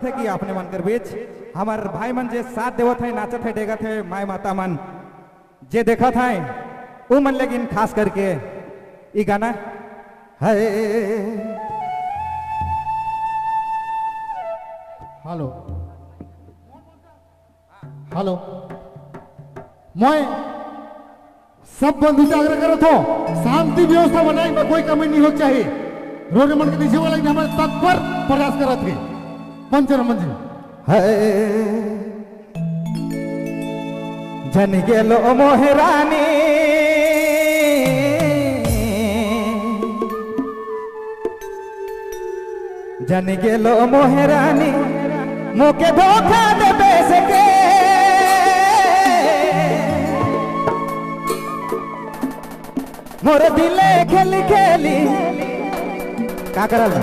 थे कि आपने मन कर बीच हमार भाई मन जे साथ देवत है, नाचत है, डेगत है, माय माता मन जे देखत है वो मन, लेकिन खास करके ये गाना है। हेलो हेलो, मैं सब बंधु से आग्रह करो तो शांति व्यवस्था बनाए में कोई कमी नहीं हो चाहिए। रोड मन के नीचे वाला हमारे तत्पर प्रयास कर थे पंचरमन जी है। जन गेलो मोहरानी जन गेलो मोहरानी मोके धोखा देबे सके मोर दिले खेली खेली का करल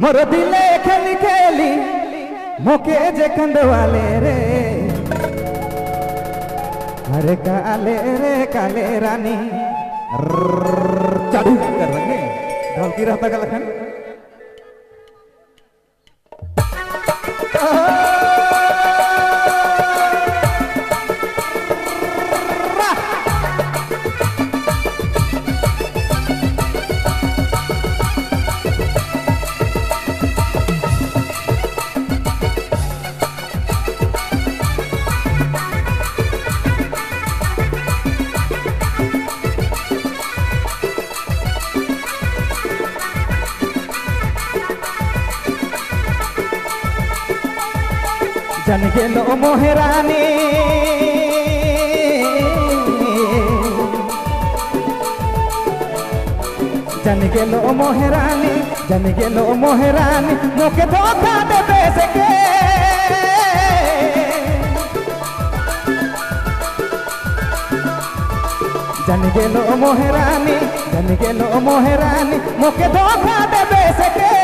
मोर दिले खेली खेली मोके जे कंदवाले रे अरे काले रे काले रानी चालू कर रहे ढोलकी रहता का लखन। जन गेलो मोहरानी जन गेलो मोहरानी जन गेलो मोहरानी मोके धोखा देबे सके जन गेलो मोहरानी जन गेलो मोहरानी मोके धोखा देबे सके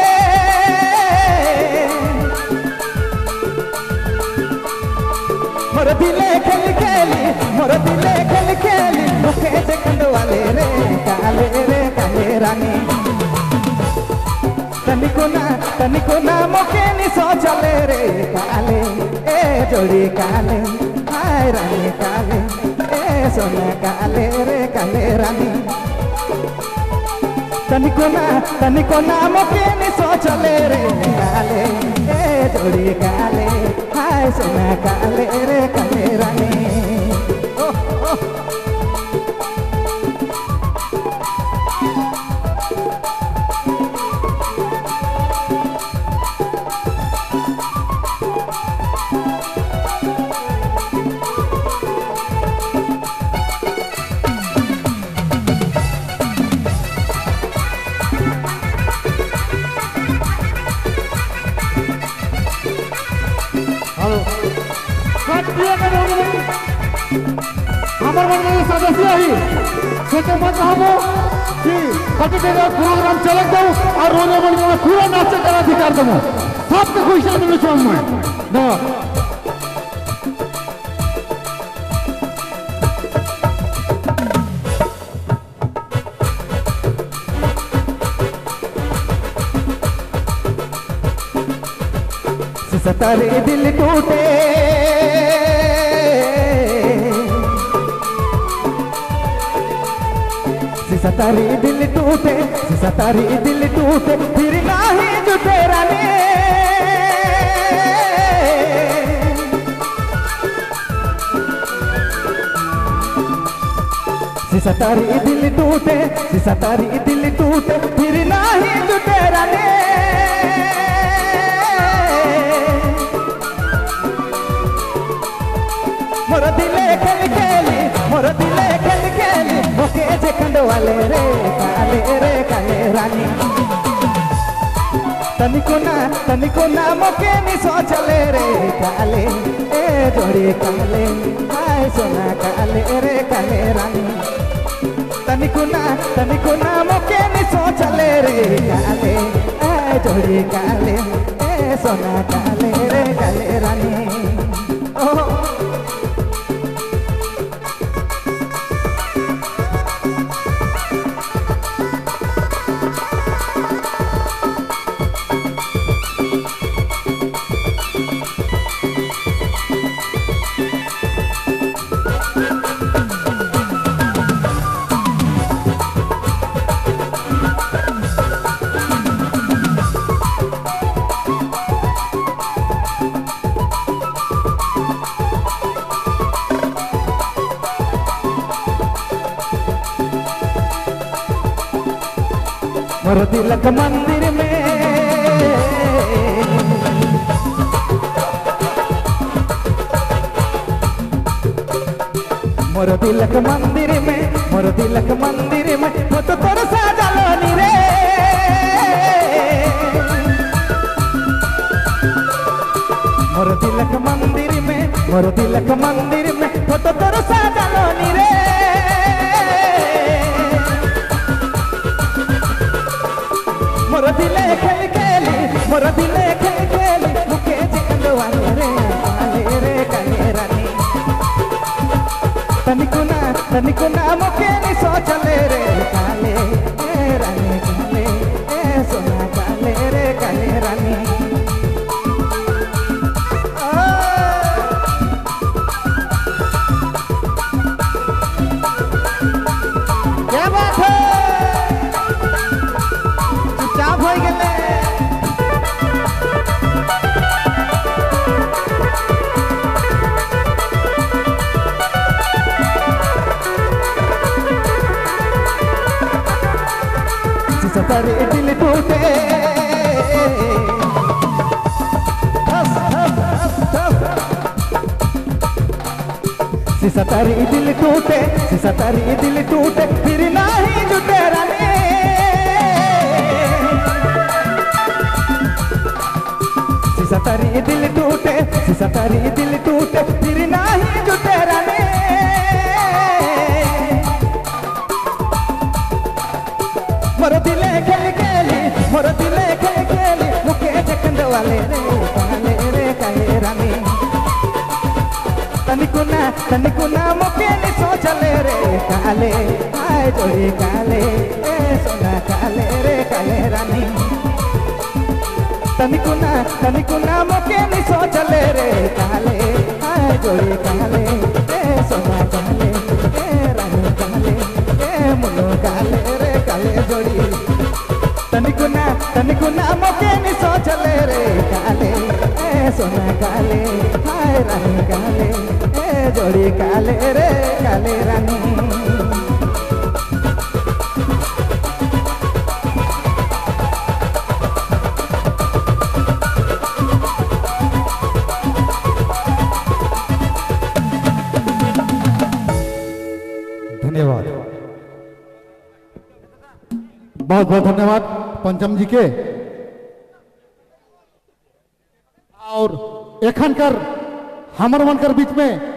मोर दिले खेल खेली मोर दिले खेल खेली मोके जे कंदवाले रे काले रानी तनिको ना मोके नी सोचले रे काले ए जोड़ी काले हाय रानी काले ए सोना काले रे काले रानी तनिको ना मोके नी सोचले रे काले ए जोड़ी काले हाय सोना काले रे काले रानी। ओ ओ हमार मन में सदस्य ही सोचे मत हम कि कटी प्रोग्राम चलक दो और रोने मन में पूरा नाचे का अधिकार दो सबके खुशी मिले छो मैं ना। सतारे दिल टूटे सतारी दिल टूटे सतारी दिल टूटे फिर नाही जुटे रानी सतारी दिल टूटे सतारी दिल टूटे फिर नाही जुटे रानी मोर दिले खेल खेली मोर दिले खेल खेली मोके जे कंदवाले रे काले रानी तनिको ना मोके नी सोचले रे काले ए जोड़ी काले हाय सोना काले रे काले रानी तनिको ना मोके नी सोचले रे काले ए जोड़ी काले ए सोना काले रे काले रानी। ओ मोर तिलक मंदिर में मोर तिलक मंदिर में मोर तिलक मंदिर में फोटो तोर साजलो नी रे मोर तिलक मंदिर में मोर तिलक मंदिर में फोटो तोर साजलो नी रे मोर दिले खेल खेली मोर दिले खेल खेली मुके चंदवाले रे काले रे काले रानी तनिकुना तनिकुना मुके नी सोचले रे काले ए रानी काले ए सोना काले रे काले रानी क्या बात है चुपचाप हो गए सतारे दिल टूटे धस धस धस धस सिसतारी दिल टूटे सिसतारी दिल टूटे फिर नाही जुटे रानी सिसतारी दिल टूटे सिसतारी दिल टूटे फिर नाही जुटे रानी मोर दिले खेल खेली मोर दिले खेल खेली मुके चकंदवाले रे काले रे काले रानी तनिकुना तनिकुना मुके नी सोचले रे काले आए जोड़ी काले ए सोना काले रे काले रानी तनिकुना तनिकुना मुके नी सोचले रे काले आए जोड़ी काले ए सोना काले ए रानी काले ए मुनो काले रे काले जोड़ी तनिकुना तनिकुना मुके नी सोचले रे काले ए सोना काले हाय रानी काले ए जोड़ी काले रे काले रानी। धन्यवाद, बहुत बहुत धन्यवाद पंचम जी के। और एखनकर हमर मन कर बीच में